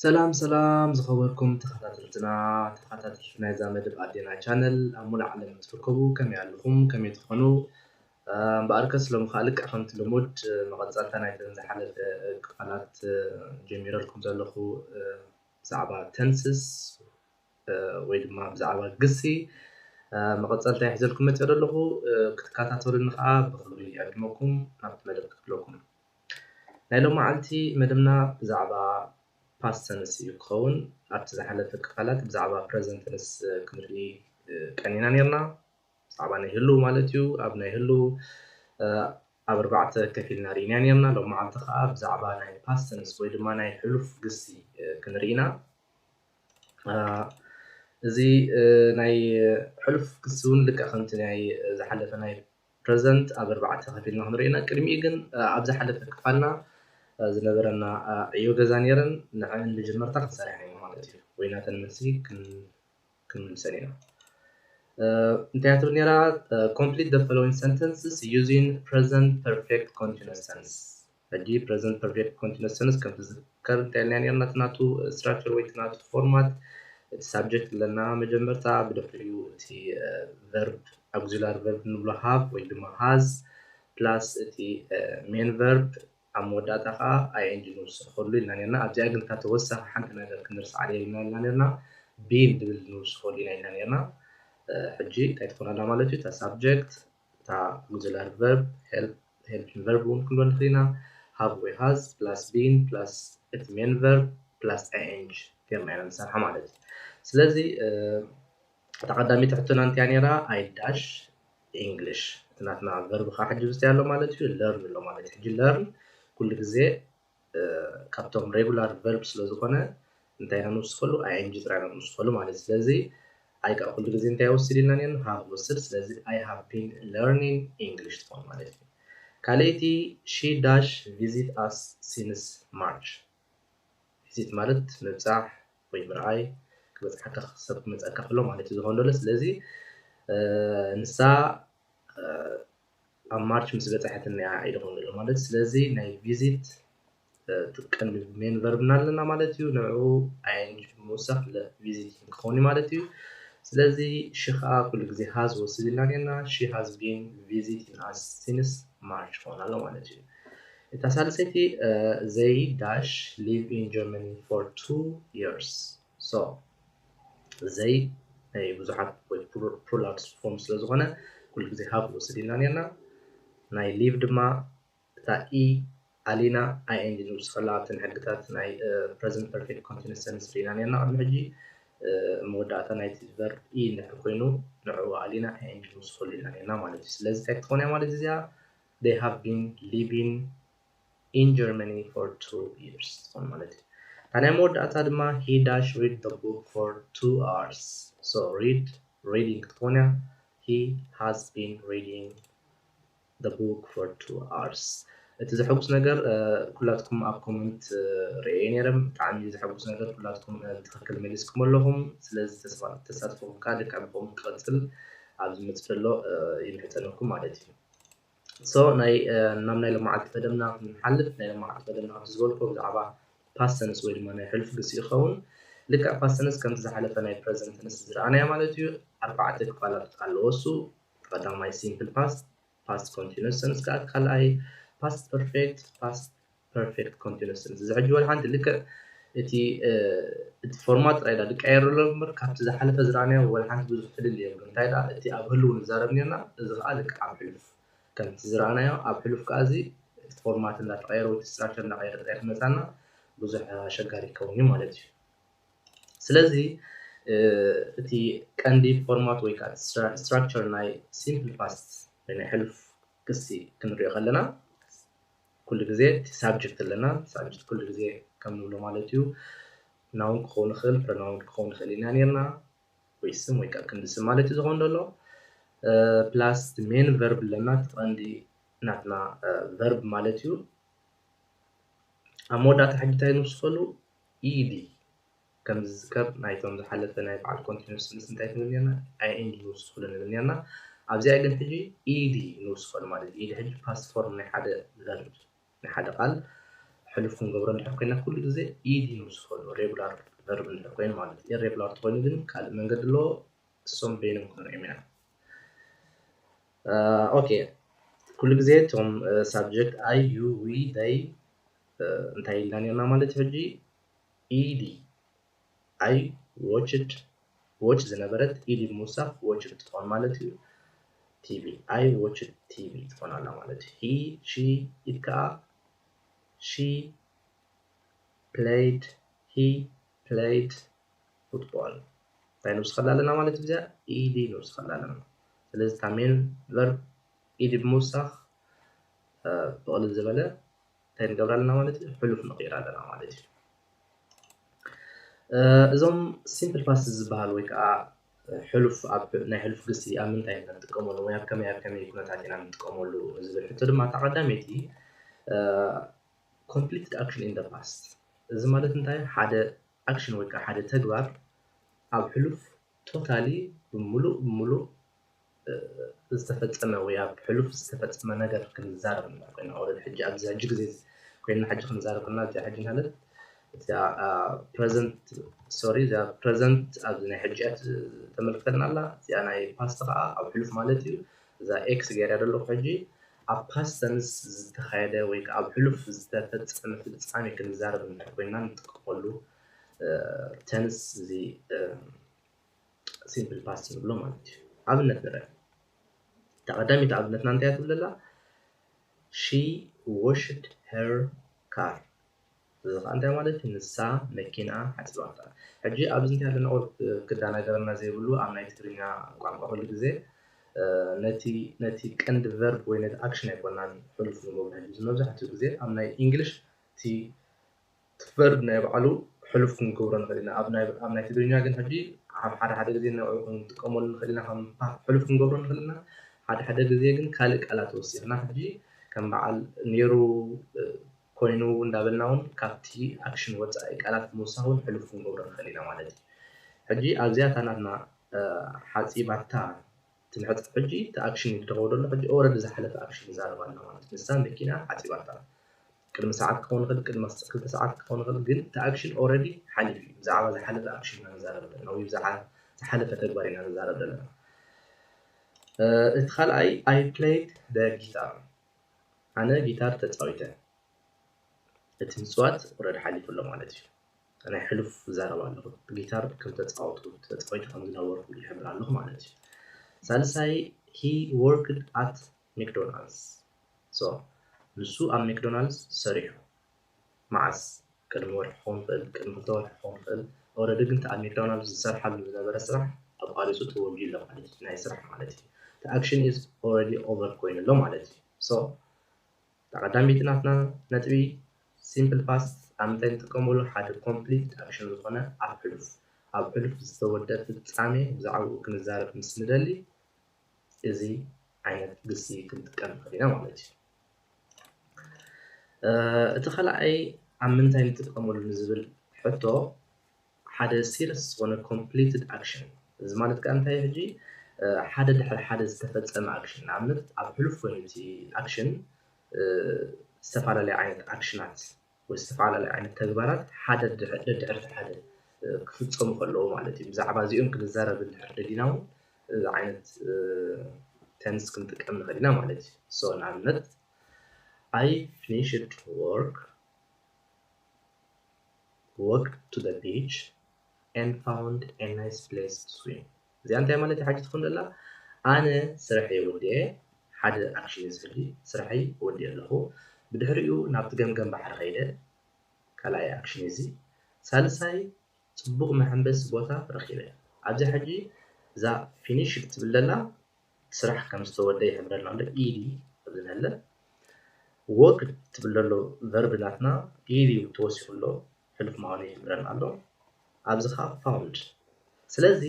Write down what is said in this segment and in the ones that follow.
ሰላም ሰላም ዝኸበርኩም ተኸታተልትና፣ ተኸታተልቲ ናይዛ መደብ ኣዴና ቻነል ኣብ ሙሉእ ዓለም እትርከቡ ከመይ ኣለኹም? ከመይ ትኾኑ? እምበኣርከስ ሎም ከኣ ልክዕ ከምቲ ልሙድ መቐጸልታ ናይተን ዝሓለፈ ክፋላት ጀሚረልኩም ዘለኹ ብዛዕባ ተንስስ ወይ ድማ ብዛዕባ ግሲ መቐጸልታ ይሕዘልኩም መጽእ ዘለኹ። ክትከታተሉኒ ከኣ ብኽብሪ ይዕድመኩም። ናብቲ መደብ ክፍለኩም። ናይ ሎመዓልቲ መደብና ብዛዕባ ፓስተንስ እዩ ክኸውን። ኣብቲ ዝሓለፈ ክፋላት ብዛዕባ ፕረዘንተንስ ክንርኢ ቀኒና ነርና። ብዛዕባ ናይ ህሉ ማለት እዩ። ኣብ ናይ ህሉ ኣብ ኣርባዕተ ከፊልና ርኢና ነርና። ሎም መዓልቲ ከዓ ብዛዕባ ናይ ፓስተንስ ወይ ድማ ናይ ሕሉፍ ግሲ ክንርኢና። እዚ ናይ ሕሉፍ ግሲ እውን ልክዕ ከምቲ ናይ ዝሓለፈ ናይ ፕረዘንት ኣብ ኣርባዕተ ከፊልና ክንርኢና። ቅድሚኡ ግን ኣብ ዝሓለፈ ክፋልና ዝነበረና ዕዮ ገዛ ነይረን ንዐን መጀመርታ ክንሰርሐን ኢና ማለት እዩ። ወይ ናተን መልሲ ክንምልሰን ኢና። እንታይ ትብል ነራ? Complete the following sentences using present perfect continuous tense. ሕጂ present perfect continuous tense ከም ትዝከር እንታይ ኢልና ነርና? እቲ ናቱ ስትራክቸር ወይ እቲ ናቱ ፎርማት፣ እቲ ሳብጀክት ኣለና መጀመርታ፣ ብድሕሪኡ እቲ ቨርብ፣ ኣግዚላሪ ቨርብ ንብሎ ሃቭ ወይ ድማ ሃዝ ፕላስ እቲ ሜን ቨርብ ኣብ መወዳእታ ከዓ ኣይኤንጂ ንውስኸሉ ኢልና ነርና። ኣብዚኣ ግን እታ ተወሳኺ ሓንቲ ነገር ክንርስዓ የብልና ኢልና ነርና። ቢን ድብል ንውስኸሉ ኢና ኢልና ነርና። ሕጂ እንታይ ትኾን ኣላ ማለት እዩ? እታ ሳብጀክት፣ እታ ኣግዚላሪ ቨርብ፣ ሄልፒንግ ቨርብ እውን ክንብሎ ንኽእል ኢና። ሃቭ ወይ ሃዝ ፕላስ ቢን ፕላስ እቲ ሜን ቨርብ ፕላስ ኣይኤንጂ ጌርና ኢና ንሰርሓ ማለት እዩ። ስለዚ እታ ቀዳሚት ሕቶና እንታይ ነራ? ኣይ ዳሽ ኢንግሊሽ። እቲ ናትና ቨርብ ከዓ ሕጂ ብዝታይ ኣሎ ማለት እዩ? ለርን ኣሎ ማለት እዩ። ሕጂ ለርን ኩሉ ግዜ ካብቶም ሬጉላር ቨርብ ስለ ዝኾነ እንታይ ኢና ንውስኸሉ? ኣይኤንጂ ጥራይ ኢና ንውስኸሉ ማለት እዩ። ስለዚ ኣይ ከዓ ኩሉ ግዜ እንታይ ወስድ ኢልና ነርና? ሃቭ ወስድ። ስለዚ I have been learning English ትኾን ማለት እዩ። ካልኣይቲ she dash visit us since March። ቪዚት ማለት ምብጻሕ ወይ ምርኣይ፣ ክበጽሓካ ሰብ ክመጸካ ከሎ ማለት እዩ ዝኾን ዘሎ። ስለዚ ንሳ ኣብ ማርች ምስ በጻሐትኒ እያ ኢሉ ክብል ዘሎ ማለት። ስለዚ ናይ ቪዚት እቲ ቀንዲ ሜን ቨርብና ኣለና ማለት እዩ። ንዕኡ ኣይኤንጂ ብምውሳኽ ለ ቪዚቲንግ ክኸውን እዩ ማለት እዩ። ስለዚ ሺ ከዓ ኩሉ ግዜ ሃዝ ወስድ ኢልና ነርና። She has been visiting us since March ክኸውን ኣሎ ማለት እዩ። እታ ሳልሰይቲ they dash live in Germany for two years። So they ናይ ብዙሓት ወይ ፕሉራል ፎርም ስለ ዝኾነ ኩሉ ግዜ ሃቭ ወስድ ኢልና ነርና። ናይ ሊቭ ድማ እታ ኢ ኣሊና ኣይኤንጂ ንውስኸላ ኣብተን ሕግታት ናይ ፕረዘንት ፐርፌክት ኮንቲኒስ ተንስ ርኢና ነርና። ቅድሚ ሕጂ መወዳእታ ናይቲ ቨርብ ኢ እንድሕር ኮይኑ ንዕኡ ኣሊና ኣይኤንጂ ንውስኸሉ ኢልና ነርና ማለት እዩ። ስለዚ እንታይ ክትኾን እያ ማለት እዚኣ? They have been living in Germany for two years ትኾን ማለት እዩ። እታ ናይ መወዳእታ ድማ he dash read the book for two hours። So read፣ ሪዲንግ ክትኾን እያ። He has been reading the book for two hours። እቲ ዘሐጉስ ነገር ኩላትኩም ኣብ ኮመንት ርእየ ነይረ። ብጣዕሚ ዘሐጉስ ነገር ኩላትኩም ትኽክል መሊስኩም ኣለኹም። ስለዚ ተሳትፎኩም ከዓ ልክዕ ብኸምኡ ክቐፅል ኣብ ዝመፅእ ዘሎ ይምሕፀነኩም ማለት እዩ። So ናይ ናብ ናይ ሎማዓልቲ መደብና ክንሓልፍ፣ ናይ ሎማዓልቲ መደብና ከምቲ ዝበልኩ ብዛዕባ ፓስተንስ ወይ ድማ ናይ ሕሉፍ ግሲ ይኸውን። ልክዕ ፓስተንስ ከምቲ ዝሓለፈ ናይ ፕረዘንትንስ ዝረኣናያ ማለት እዩ። ኣርባዕተ ክፋላት ኣለዎ እሱ። ቀዳማይ ሲምፕል ፓስት፣ ፓስት ኮንቲኑስ ተንስ፣ ካልኣይ ፓስት ፐርፌክት፣ ፓስት ፐርፌክት ኮንቲኑስ ተንስ። እዚ ሕጂ ወላ ሓንቲ ልክዕ እቲ እቲ ፎርማት ጥራይ ዳ ዝቀየር ዘሎ እምበር ካብቲ ዝሓለፈ ዝረኣናዮ ወላ ሓንቲ ብዙሕ ፍልል የብሉ። እንታይ ዳ እቲ ኣብ ህልው ንዛረብ ነርና፣ እዚ ከዓ ልክዕ ኣብ ሕሉፍ ከምቲ ዝረኣናዮ ኣብ ሕሉፍ ከዓ እዚ እቲ ፎርማት እንዳተቀየረ ወይ ስትራክቸር እንዳቀየረ ጥራይ ክመፃና ብዙሕ ኣሸጋሪ ይከውን እዩ ማለት እዩ። ስለዚ እቲ ቀንዲ ፎርማት ወይ ከዓ ስትራክቸር ናይ ሲምፕል ፓስት ወይ ናይ ሕሉፍ ግሲ ክንሪኦ ከለና ኩሉ ግዜ እቲ ሳብጀክት ኣለና። ሳብጀክት ኩሉ ግዜ ከም ንብሎ ማለት እዩ ናውን ክኸውን ይኽእል፣ ፕሮናውን ክኸውን ይኽእል ኢና ነርና። ወይ ስም ወይ ከዓ ክንዲ ስም ማለት እዩ ዝኾን ዘሎ። ፕላስ ሜን ቨርብ ኣለና፣ እቲ ቀንዲ ናትና ቨርብ ማለት እዩ። ኣብ መወዳእታ ሕጂ እንታይ ንውስኸሉ? ኢዲ ከም ዝዝከር ናይቶም ዝሓለፈ ናይ በዓል ኮንቲኑስ ምስ እንታይ ክንብል ነርና? ኣይኤንጂ ንውስኸሉ ንብል ነርና። ኣብዚኣ ግን ሕጂ ኢዲ ንውስኸሉ ማለት እዩ። ኢዲ ሕጂ ፓስት ፎርም ናይ ሓደ ቨርብ ናይ ሓደ ቃል ሕሉፍ ክንገብሮ እንድሕር ኮይና ኩሉ ግዜ ኢዲ ንውስኸሉ፣ ሬጉላር ቨርብ እንድሕር ኮይኑ ማለት እዩ። ኢሬጉላር ተኮይኑ ግን ካልእ መንገዲ ኣለዎ። እሶም በይኖም ክንሪኦም ኢና። ኦኬ፣ ኩሉ ግዜ እቶም ሳብጀክት ኣይ፣ ዩ፣ ዊ፣ ደይ እንታይ ኢልና ነርና ማለት እዩ። ሕጂ ኢዲ፣ ኣይ ዎችድ፣ ዎች ዝነበረት ኢዲ ብምውሳኽ ዎችድ ትኾን ማለት እዩ። ቲቪ፣ ኣይ ዎችድ ቲቪ ትኾን ኣላ ማለት እዩ። ሂ፣ ሺ ኢድ ከዓ ሺ ፕሌይድ፣ ሂ ፕሌይድ ፉትቦል። እንታይ ንውስኸላ ኣለና ማለት እዩ? እዚኣ ኢዲ ንውስኸላ ኣለና። ስለዚ እታ ሜን ቨርብ ኢዲ ብምውሳኽ ብቕልል ዝበለ እንታይ ንገብር ኣለና ማለት እዩ? ሕሉፍ ንቕይር ኣለና ማለት እዩ። እዞም ሲምፕል ፓስት ዝበሃል ወይ ከዓ ሕሉፍ ኣብ ናይ ሕሉፍ ግሲ ኣብ ምንታይ ኢና ንጥቀመሉ ወይ ኣብ ከመይ ኣብ ከመይ ኩነታት ኢና ንጥቀመሉ ዝብል ሕቶ ድማ እታ ቀዳመይቲ completed action in the past። እዚ ማለት እንታይ? ሓደ ኣክሽን ወይ ከዓ ሓደ ተግባር ኣብ ሕሉፍ ቶታሊ ብምሉእ ብምሉእ ዝተፈፀመ ወይ ኣብ ሕሉፍ ዝተፈፀመ ነገር ክንዛረብ ኢና ኮይና። ኦልሬዲ ሕጂ ኣብዚ ሕጂ ግዜ ኮይና ሕጂ ክንዛረብ ከለና እዚኣ ሕጂ ማለት እዚኣ ፕረዘንት ሶሪ እዚኣ ፕረዘንት ኣብዚ ናይ ሕጂ እያ ተመልክተልና ኣላ። እዚኣ ናይ ፓስት ከዓ ኣብ ሕሉፍ ማለት እዩ። እዛ ኤክስ ገይራ ዘለኹ ሕጂ ኣብ ፓስት ተንስ ዝተኻየደ ወይ ከዓ ኣብ ሕሉፍ ዝተፈፀመ ፍፃሜ ክንዛረብ እንድሕር ኮይና ንጥቀመሉ ተንስ እዚ ሲምፕል ፓስት ንብሎ ማለት እዩ። ኣብነት ንርአ። እታ ቀዳሚት ኣብነትና እንታይ እያ ትብል ዘላ? She washed her car። እዚ ከዓ እንታይ ማለት እዩ? ንሳ መኪና ሓፂባታ። ሕጂ ኣብዚ እንታይ ኣለና ክዳናገረና ዘይብሉ ኣብ ናይ ትግርኛ ቋንቋ ኩሉ ግዜ ነቲ ነቲ ቀንዲ ቨርብ ወይ ነቲ ኣክሽን ኣይኮናን ሕሉፍ ንገብሮ። ሕጂ መብዛሕትኡ ግዜ ኣብ ናይ ኢንግሊሽ እቲ ቨርብ ናይ ባዕሉ ሕሉፍ ክንገብሮ ንኽእል ኢና። ኣብ ናይ ኣብ ናይ ትግርኛ ግን ሕጂ ኣብ ሓደ ሓደ ግዜ ንዕኡ ክንጥቀመሉ ንኽእል ኢና፣ ከም ፓ- ሕሉፍ ክንገብሮ ንኽእል ኢና። ሓደ ሓደ ግዜ ግን ካልእ ቃላት ወሲኽና ሕጂ ከም በዓል ነይሩ ኮይኑ እንዳበልና እውን ካብቲ ኣክሽን ወፃኢ ቃላት ብምውሳኽ እውን ሕሉፍ ክንገብሮ ንኽእል ኢና ማለት እዩ። ሕጂ ኣብዚኣ እታ ናትና ሓፂባታ ትምሕፀብ ሕጂ እቲ ኣክሽን ይድረኸው ዘሎ ሕጂ ኦረዲ ዝሓለፈ ኣክሽን ይዛረብ ኣሎ ማለት እዩ። ንሳ መኪና ሓፂባታ ቅድሚ ሰዓት ክኸውን ይኽእል፣ ቅድሚ ክልተ ሰዓት ክኸውን ይኽእል፣ ግን እቲ ኣክሽን ኦረዲ ሓሊፉ እዩ። ብዛዕባ ዝሓለፈ ኣክሽን ኢና ንዛረብ ዘለና ወይ ብዛዕባ ዝሓለፈ ተግባር ኢና ንዛረብ ዘለና። እቲ ካልኣይ I played the guitar፣ ኣነ ጊታር ተፃዊተ። እቲ ምፅዋት ኦረዲ ሓሊፉ ኣሎ ማለት እዩ። ናይ ሕሉፍ ዛረባ ኣለኹ። ጊታር ከም ተፃወቱ ተፃዊተ ከም ዝነበርኩ ይሕብር ኣለኹ ማለት እዩ። ሳልሳይ he worked at McDonald's። So ንሱ ኣብ ሜክዶናልድስ ሰሪሑ። መዓስ? ቅድሚ ወርሒ ክኸውን ይኽእል፣ ቅድሚ ክልተ ወርሒ ክኸውን ይኽእል። ኦረዲ ግን እቲ ኣብ ሜክዶናልድስ ዝሰርሓሉ ዝነበረ ስራሕ ኣቋሪፁ ተወጊኡ ኣሎ ማለት እዩ። ናይ ስራሕ ማለት እዩ። The action is already over ኮይኑ ኣሎ ማለት እዩ። So እታ ቀዳመይቲ ናትና ነጥቢ ሲምፕል ፓስት ኣብ ምንታይ ንጥቀመሉ? ሓደ ኮምፕሊት ኣክሽን ዝኾነ ኣብ ሕሉፍ ኣብ ሕሉፍ ዝተወደ ፍጻሜ ብዛዕባኡ ክንዛረብ ምስ ንደሊ እዚ ዓይነት ግሲ ክንጥቀም ንኽእል ኢና ማለት እዩ። እቲ ካልኣይ ኣብ ምንታይ ንጥቀመሉ ንዝብል ሕቶ ሓደ ሲሪየስ ዝኾነ ኮምፕሊትድ ኣክሽን። እዚ ማለት ከዓ እንታይ ሕጂ ሓደ ድሕሪ ሓደ ዝተፈፀመ ኣክሽን ንኣብነት ኣብ ሕሉፍ ኮይኑ እቲ ኣክሽን ዝተፈላለዩ ዓይነት ኣክሽናት ወይ ዝተፈላለዩ ዓይነት ተግባራት ሓደ ድሕርቲ ሓደ ክፍፀሙ ከለዉ ማለት እዩ። ብዛዕባ እዚኦም ክንዛረብ እንድሕር ደሊና እውን እዚ ዓይነት ተንስ ክንጥቀም ንኽእል ኢና ማለት እዩ። So ንኣብነት I finished work walked to the beach and found a nice place to swim። እዚኣ እንታይ ማለት እዩ? ሓቂ ትኾን ዘላ ኣነ ስራሐይ ወዲኤ ሓደ ኣክሽን እዩ ዝህሊ ስራሐይ ወዲኤ ኣለኹ። ብድሕሪኡ ናብቲ ገምገም ባሕሪ ከይደ ካልኣይ ኣክሽን እዚ። ሳልሳይ ፅቡቕ መሐንበሲ ቦታ ረኺበ። ኣብዚ ሕጂ እዛ ፊኒሽድ ትብል ዘላ ስራሕ ከም ዝተወደ ይሕብረልና ኣሎ። ኢዲ ኣብዚ ንህለ ወርክ ትብል ዘሎ ቨርብ ናትና ኢዲ ተወሲኹ ኣሎ ሕሉፍ ምዃኑ ይሕብረና ኣሎ። ኣብዚ ከዓ ፋውንድ ስለዚ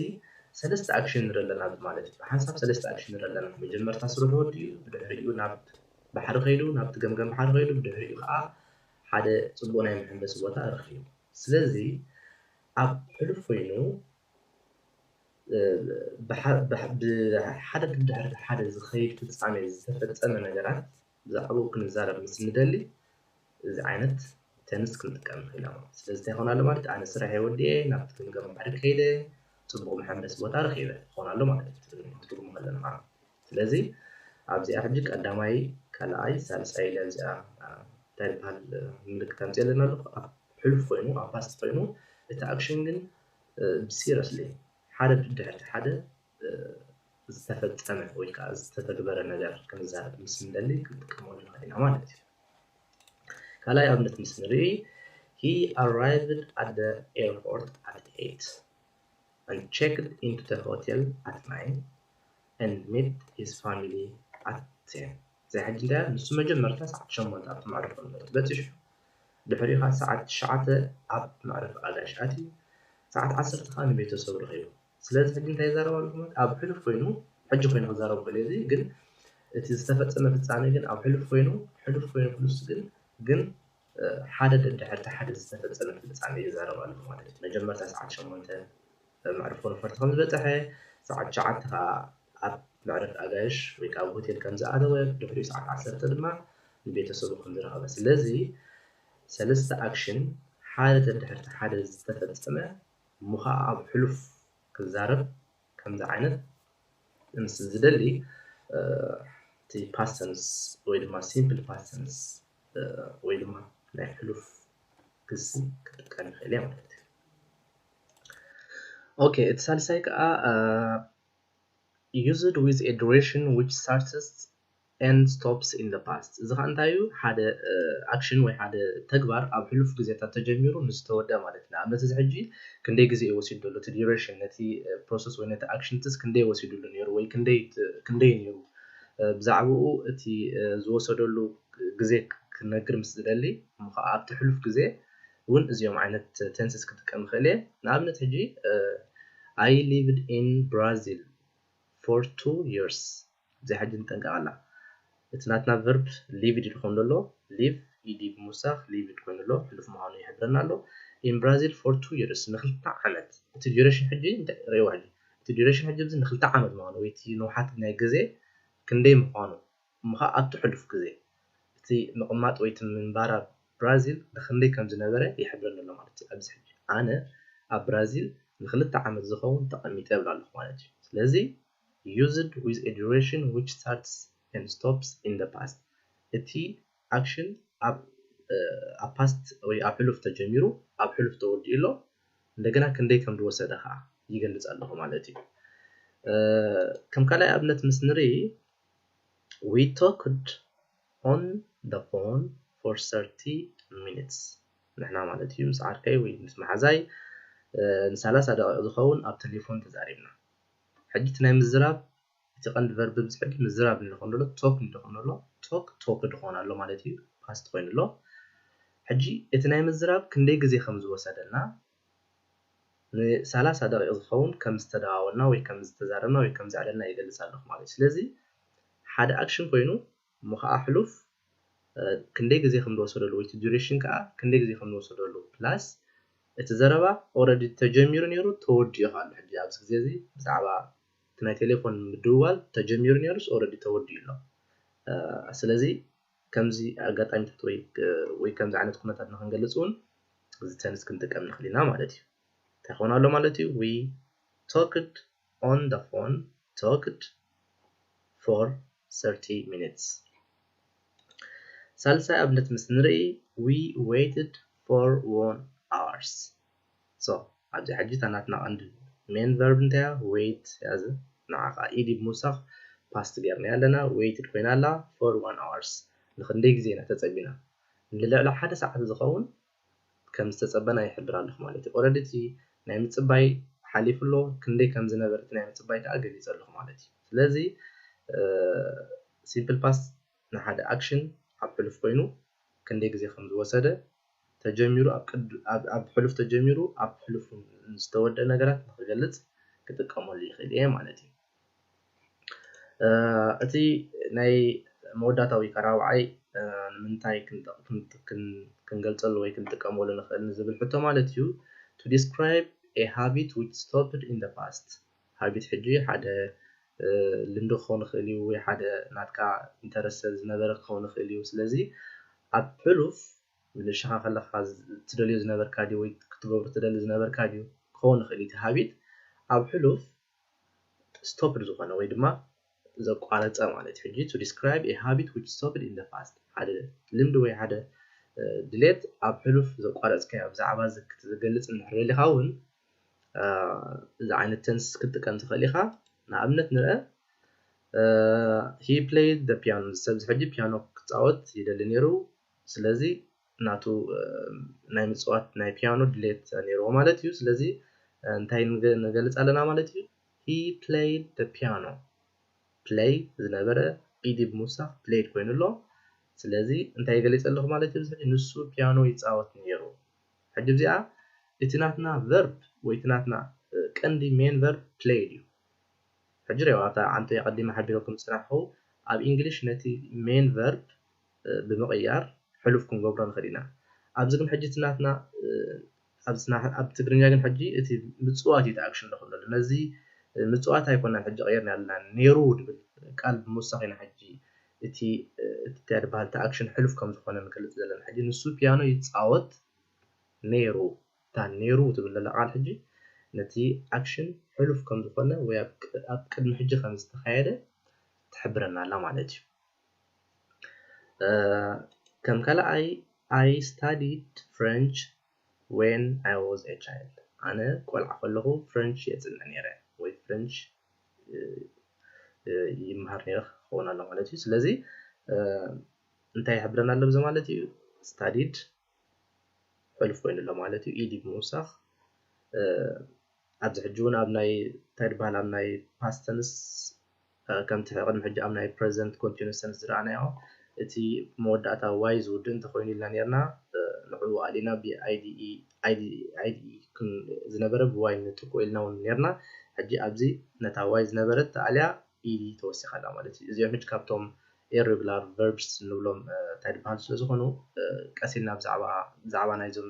ሰለስተ ኣክሽን ንርኢ ኣለና ማለት እዩ። ብሓንሳብ ሰለስተ ኣክሽን ንርኢ ኣለና። መጀመርታ ስርሑ ወዲኡ ብድሕሪኡ ናብ ባሕሪ ከይዱ ናብቲ ገምገም ባሕሪ ከይዱ ብድሕሪኡ ከዓ ሓደ ፅቡቕ ናይ መሐንበሲ ቦታ ረኺቡ። ስለዚ ኣብ ሕሉፍ ኮይኑ ብሓደ ድሕሪ ሓደ ዝኸይድ ፍፃሜ ዝተፈፀመ ነገራት ብዛዕባኡ ክንዛረብ ምስ ንደሊ እዚ ዓይነት ተንስ ክንጥቀም ንኽእል ኢና ማለት። ስለዚ እንታይ ይኾን ኣሎ ማለት፣ ኣነ ስራሐይ ወዲኤ ናብቲ ግምገማ ባሕሪ ከይደ፣ ጽቡቕ መሐንበሲ ቦታ ረኺበ ይኾን ኣሎ ማለት እዩ። ትርጉም ከለና ማለት። ስለዚ ኣብዚኣ ሕጂ ቀዳማይ፣ ካልኣይ፣ ሳልሳይ ኢለ ኣብዚኣ እንታይ ይበሃል ምልክት ኣምፅእ ኣለና ኣለኹ። ኣብ ሕሉፍ ኮይኑ፣ ኣብ ፓስት ኮይኑ፣ እቲ ኣክሽን ግን ብሲረስሊ ሓደ ብድሕርቲ ሓደ ዝተፈጸመ ወይ ከዓ ዝተተግበረ ነገር ክንዛረብ ምስ እንደሊ ክንጥቀመሉ ንኽእል ኢና ማለት እዩ። ካልኣይ ኣብነት ምስ ንርኢ፣ he arrived at the airport at eight and checked into the hotel at nine and met his family at ten። እዚ ሕጂ እንታይ ንሱ መጀመርታ ሰዓት ሸሞንተ ኣብቲ መዕረፊ ነፈርቲ በፂሑ፣ ድሕሪኡ ከዓ ሰዓት ትሽዓተ ኣብ መዕረፊ ኣጋይሽ ኣትዩ፣ ሰዓት ዓሰርተ ከዓ ንቤተሰቡ ረኺቡ። ስለዚ ሕጂ እንታይ ይዛረብ ኣሎ ማለት ኣብ ሕሉፍ ኮይኑ፣ ሕጂ ኮይኑ ክዛረብ ክእል እዚ ግን እቲ ዝተፈጸመ ፍጻሜ ግን ኣብ ሕሉፍ ኮይኑ፣ ሕሉፍ ኮይኑ ክሉስ ግን ግን ሓደ ደድሕርቲ ሓደ ዝተፈጸመ ፍጻሜ ይዛረብ ኣሎ ማለት እዩ። መጀመርታ ሰዓት ሸሞንተ መዕርፎ ነፈርቲ ከም ዝበጽሐ፣ ሰዓት ትሽዓተ ከዓ ኣብ መዕረፊ ኣጋይሽ ወይ ከዓ ኣብ ሆቴል ከም ዝኣተወ፣ ድሕሪኡ ሰዓት ዓሰርተ ድማ ንቤተሰቡ ከም ዝረኸበ። ስለዚ ሰለስተ ኣክሽን ሓደ ደድሕርቲ ሓደ ዝተፈጸመ እሞ ከዓ ኣብ ሕሉፍ ክዛረብ ከምዚ ዓይነት ምስ ዝደሊ እቲ ፓስተንስ ወይ ድማ ሲምፕል ፓስተንስ ወይ ድማ ናይ ሕሉፍ ግሲ ክጥቀም ይኽእል እየ ማለት እዩ። ኦኬ፣ እቲ ሳልሳይ ከዓ used with a duration which starts and stops in the past። እዚ ከዓ እንታይ እዩ? ሓደ ኣክሽን ወይ ሓደ ተግባር ኣብ ሕሉፍ ግዜታት ተጀሚሩ ንዝተወደ ማለት እዩ። ንኣብነት እዚ ሕጂ ክንደይ ግዜ እዩ ወሲዱ ዘሎ እቲ ዲዩሬሽን፣ ነቲ ፕሮሰስ ወይ ነቲ ኣክሽን ትስ ክንደይ ወሲዱሉ ነይሩ ወይ ክንደይ ክንደይ ነይሩ፣ ብዛዕባኡ እቲ ዝወሰደሉ ግዜ ክነግር ምስ ዝደሊ፣ እሞ ከዓ ኣብቲ ሕሉፍ ግዜ እውን እዚኦም ዓይነት ቴንስስ ክጥቀም ይኽእል እየ። ንኣብነት ሕጂ I lived in Brazil for two years። እዚ ሕጂ ንጠንቀቕ ኣላ። እቲ ናትና ቨርብ ሊቭድ ይኸውን ዘሎ፣ ሊቭ ኢዲ ብምውሳኽ ሊቭድ ኮይኑ ኣሎ፣ ሕሉፍ ምዃኑ ይሕብረና ኣሎ። In Brazil for two years፣ ንክልተ ዓመት። እቲ ዲዩሬሽን ሕጂ እንታይ ርእይዎ ሕጂ፣ እቲ ዲዩሬሽን ሕጂ እዚ ንክልተ ዓመት ምዃኑ ወይ እቲ ንውሓት ናይ ግዜ ክንደይ ምዃኑ እሞ ከዓ ኣብቲ ሕሉፍ ግዜ እቲ ምቕማጥ ወይ እቲ ምንባር ኣብ ብራዚል ንክንደይ ከም ዝነበረ ይሕብረኒ ኣሎ ማለት እዩ። ኣብዚ ሕጂ ኣነ ኣብ ብራዚል ንክልተ ዓመት ዝኸውን ተቐሚጠ እብል ኣለኹ ማለት እዩ። ስለዚ used with a duration which starts and stops in the past፣ እቲ ኣክሽን ኣብ ኣብ ፓስት ወይ ኣብ ሕሉፍ ተጀሚሩ ኣብ ሕሉፍ ተወዲኡ ኣሎ፣ እንደገና ክንደይ ከም ዝወሰደ ከዓ ይገልጽ ኣለኹ ማለት እዩ። ከም ካልኣይ ኣብነት ምስ ንርኢ we talked on the phone for thirty minutes። ንሕና ማለት እዩ ምስ ዓርከይ ወይ ምስ መሓዛይ ንሳላሳ ደቂቕ ዝኸውን ኣብ ቴሌፎን ተዛሪብና። ሕጂ እቲ ናይ ምዝራብ እቲ ቀንዲ ቨርብ ኣብዚ ሕጂ ምዝራብ ንኾን ኣሎ፣ ቶክ ንኾን ኣሎ፣ ቶክ ቶክ ድኾን ኣሎ ማለት እዩ፣ ፓስት ኮይኑ ኣሎ። ሕጂ እቲ ናይ ምዝራብ ክንደይ ግዜ ከም ዝወሰደና ንሳላሳ ደቂቕ ዝኸውን ከም ዝተደዋወልና ወይ ከም ዝተዛረብና ወይ ከም ዘዕለልና ይገልጽ ኣለኹ ማለት እዩ። ስለዚ ሓደ ኣክሽን ኮይኑ እሞ ከዓ ሕሉፍ ክንደይ ግዜ ከም ዝወሰደሉ ወይ እቲ ዱሬሽን ከዓ ክንደይ ግዜ ከም ዝወሰደሉ ፕላስ እቲ ዘረባ ኦረዲ ተጀሚሩ ነይሩ ተወዲኡ ኣሎ። ሕጂ ኣብዚ ግዜ እዚ ብዛዕባ እቲ ናይ ቴሌፎን ምድውዋል ተጀሚሩ ነይሩስ ኦረዲ ተወዲኡ ኣሎ። ስለዚ ከምዚ ኣጋጣሚታት ወይ ወይ ከምዚ ዓይነት ኩነታት ንክንገልፅ እውን እዚ ተንስ ክንጥቀም ንኽእል ኢና ማለት እዩ። እንታይ ክኾን ኣሎ ማለት እዩ? We talked on the phone, talked for thirty minutes። ሳልሳይ ኣብነት ምስ ንርኢ we waited for one hours። So ኣብዚ ሕጂ እታ ናትና ቀንዲ ሜን ቨርብ እንታይ እያ? ዌይት እያ። እዚ ንዓ ከዓ ኢዲ ብምውሳኽ ፓስት ጌርና ኣለና። ዌይትድ ኮይና ኣላ for one hours። ንክንደይ ግዜ ኢና ተፀቢና? ንልዕሊ ሓደ ሰዓት ዝኸውን ከም ዝተፀበና ይሕብር ኣለኹ ማለት እዩ። ኦረዲ እቲ ናይ ምፅባይ ሓሊፉ ኣሎ፣ ክንደይ ከም ዝነበረ እቲ ናይ ምፅባይ ከዓ ገሊፀ ኣለኹ ማለት እዩ። ስለዚ ሲምፕል ፓስት ንሓደ ኣክሽን ኣብ ሕሉፍ ኮይኑ ክንደይ ግዜ ከም ዝወሰደ ተጀሚሩ ኣብ ሕሉፍ ተጀሚሩ ኣብ ሕሉፍ ዝተወደአ ነገራት ንክገልፅ ክጥቀመሉ ይኽእል እየ ማለት እዩ። እቲ ናይ መወዳእታ ወይ ከዓ ራብዓይ ንምንታይ ክንገልፀሉ ወይ ክንጥቀመሉ ንኽእል ንዝብል ሕቶ ማለት እዩ። To describe a habit which stopped in the past። ሃቢት ሕጂ ሓደ ልምዲ ክኸውን ይኽእል እዩ ወይ ሓደ ናትካ ኢንተረስት ዝነበረ ክኸውን ይኽእል እዩ። ስለዚ ኣብ ሕሉፍ ንሽኻ ከለኻ ትደልዮ ዝነበርካ ድዩ ወይ ክትገብሮ ትደሊ ዝነበርካ ድዩ ክኸውን ይኽእል። እቲ ሃቢት ኣብ ሕሉፍ ስቶፕድ ዝኾነ ወይ ድማ ዘቋረፀ ማለት እዩ። ሕጂ to describe a habit which stopped in the past፣ ሓደ ልምዲ ወይ ሓደ ድሌት ኣብ ሕሉፍ ዘቋረፅካዮ ብዛዕባ ዝገልፅ እንድሕር ደሊኻ እውን እዚ ዓይነት ቴንስ ክትጥቀም ትኽእል ኢኻ። ንኣብነት ንርአ፣ he played the piano፣ ሰብ ሕጂ ፒያኖ ክፃወት ይደሊ ነይሩ። ስለዚ ናቱ ናይ ምፅዋት ናይ ፒያኖ ድሌት ነይርዎ ማለት እዩ። ስለዚ እንታይ ንገልፅ ኣለና ማለት እዩ? He played the piano። ፕለይ ዝነበረ ኢዲ ብምውሳኽ ፕሌይድ ኮይኑ ኣሎ። ስለዚ እንታይ ገሊፀ ኣለኹ ማለት እዩ? ንሱ ፒያኖ ይፃወት ነይሩ። ሕጂ እዚኣ እቲ ናትና ቨርብ ወይ እቲ ናትና ቀንዲ ሜን ቨርብ ፕሌይድ እዩ። ሕጂ ሪኦ ኣብታ ዓንቶ ኣቐዲመ ሓቢረኩም ዝፅናሕኹ ኣብ ኢንግሊሽ ነቲ ሜን ቨርብ ብምቕያር ሕሉፍ ክንገብሮ ንኽእል ኢና። ኣብዚ ግን ሕጂ እቲ ናትና ኣብ ትግርኛ ግን ሕጂ እቲ ምፅዋት እዩ ኣክሽን ንኽብለሉ። ነዚ ምፅዋት ኣይኮነን ሕጂ ቀይርና ኣለና፣ ነይሩ ድብል ቃል ብምውሳኽ ኢና ሕጂ እቲ እንታይ ዝበሃል እቲ ኣክሽን ሕሉፍ ከም ዝኾነ ንገልፅ ዘለና። ሕጂ ንሱ ፒያኖ ይፃወት ነይሩ። እታ ነይሩ ትብል ዘላ ቃል ሕጂ ነቲ ኣክሽን ሕሉፍ ከም ዝኾነ ወይ ኣብ ቅድሚ ሕጂ ከም ዝተኻየደ ትሕብረና ኣላ ማለት እዩ። ከም ካልኣይ I studied French when I was a child። ኣነ ቆልዓ ከለኹ ፍሬንች የፅንዕ ነይረ ወይ ፍሬንች ይምሃር ነይረ ክኸውን ኣሎ ማለት እዩ። ስለዚ እንታይ ይሕብረና ኣሎ ብዚ ማለት እዩ? ስታዲድ ሕሉፍ ኮይኑ ኣሎ ማለት እዩ። ኢዲ ብምውሳኽ ኣብዚ ሕጂ እውን ኣብ ናይ እንታይ ዝበሃል ኣብ ናይ ፓስት ተንስ ከምቲ ቅድሚ ሕጂ ኣብ ናይ ፕሬዘንት ኮንቲኑስ ተንስ ዝረኣናዮ እቲ መወዳእታ ዋይ ዝውድእ እንተኮይኑ ኢልና ነርና ንዕኡ ኣሊና ብኣይዲኢ ዝነበረ ብዋይ ንትክኦ ኢልና እውን ነርና። ሕጂ ኣብዚ ነታ ዋይ ዝነበረት ተኣልያ ኢዲ ተወሲኻ ኣላ ማለት እዩ። እዚኦም ሕጂ ካብቶም ኢሬጉላር ቨርብስ እንብሎም እንታይ ዝበሃሉ ስለ ዝኾኑ ቀስ ኢልና ብዛዕባ ናይዞም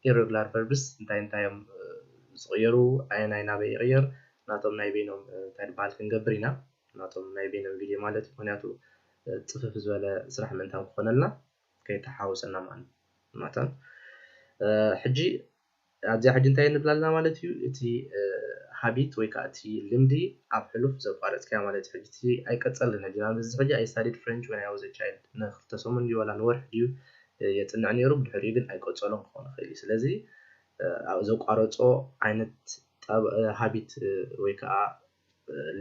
ኢሬጉላር ቨርብስ እንታይ እንታይ እዮም ዝቕየሩ፣ ኣየናይ ናበይ ይቕየር፣ ናቶም ናይ በይኖም እንታይ ዝበሃል ክንገብር ኢና። ናቶም ናይ በይኖም ቪድዮ ማለት እዩ። ምክንያቱ ፅፍፍ ዝበለ ስራሕ ምእንታን ክኾነልና ከይተሓወሰና ማለት ናቶም ሕጂ ኣብዚኣ ሕጂ እንታይ ንብላልና ማለት እዩ? እቲ ሃቢት ወይ ከዓ እቲ ልምዲ ኣብ ሕሉፍ ዘቋረፅካዮ ማለት እዩ። ሕጂ እቲ ኣይቀፀልን። ሕጂ ንኣብነት እዚ ሕጂ I studied French when I was a child ንክልተ ሰሙን ድዩ ዋላ ንወርሒ ድዩ የፅንዕ ነይሩ፣ ብድሕሪኡ ግን ኣይቀፀሎን ክኾን ይኽእል እዩ። ስለዚ ዘቋረፆ ዓይነት ሃቢት ወይ ከዓ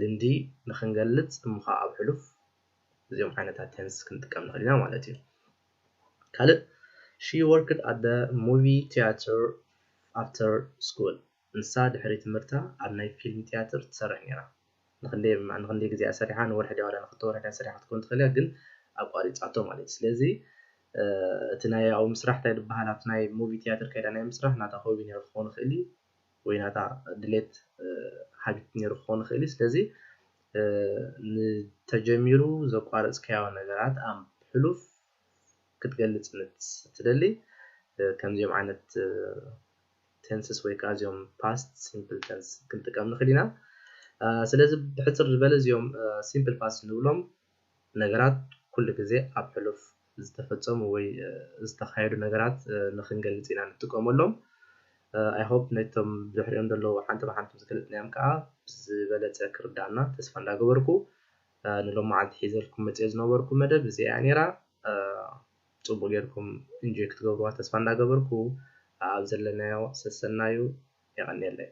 ልምዲ ንክንገልፅ እሞ ከዓ ኣብ ሕሉፍ እዚኦም ዓይነታት ቴንስ ክንጥቀም ንኽእል ኢና ማለት እዩ። ካልእ she worked at the movie theater after school። ንሳ ድሕሪ ትምህርታ ኣብ ናይ ፊልም ቲያትር ትሰርሕ ነይራ። ንክንደይ ንክንደይ ግዜ እያ ሰሪሓ? ንወርሒ ድያ ዋላ ንክልተ ወርሒ ድያ ሰሪሓ ክትኮን ትኽእል እያ፣ ግን ኣቋሪፃቶ ማለት እዩ። ስለዚ እቲ ናይ ኣብኡ ምስራሕ እንታይ ዝበሃል ኣብቲ ናይ ሙቪ ቲያትር ከይዳ ናይ ምስራሕ ናታ ሆቢ ነይሩ ክኸውን ይኽእል እዩ ወይ ናታ ድሌት ሃቢት ነይሩ ክኸውን ይኽእል እዩ። ስለዚ ንተጀሚሩ ዘቋረፅካዮ ነገራት ኣብ ሕሉፍ ክትገልፅ እንትደሊ ከምዚኦም ዓይነት ቴንስስ ወይ ከዓ እዚኦም ፓስት ሲምፕል ቴንስ ክንጥቀም ንኽእል ኢና። ስለዚ ብሕፅር ዝበለ እዚኦም ሲምፕል ፓስት ንብሎም ነገራት ኩሉ ግዜ ኣብ ሕሉፍ ዝተፈፀሙ ወይ ዝተኻየዱ ነገራት ንክንገልፅ ኢና ንጥቀመሎም። I hope ነቶም ብድሕሪኦም ዘለዉ ሓንቲ ብሓንቲ ዝገለፅናዮም ከዓ ብዝበለፀ ክርዳእና ተስፋ እንዳገበርኩ ንሎም መዓልቲ ሒዘልኩም መፅየ ዝነበርኩ መደብ እዚኣ እያ ነይራ። ፅቡቅ ጌርኩም ኢንጆይ ክትገብርዋ ተስፋ እንዳገበርኩ ኣብ ዘለናዮ ሰሰናዩ። የቐንየለይ።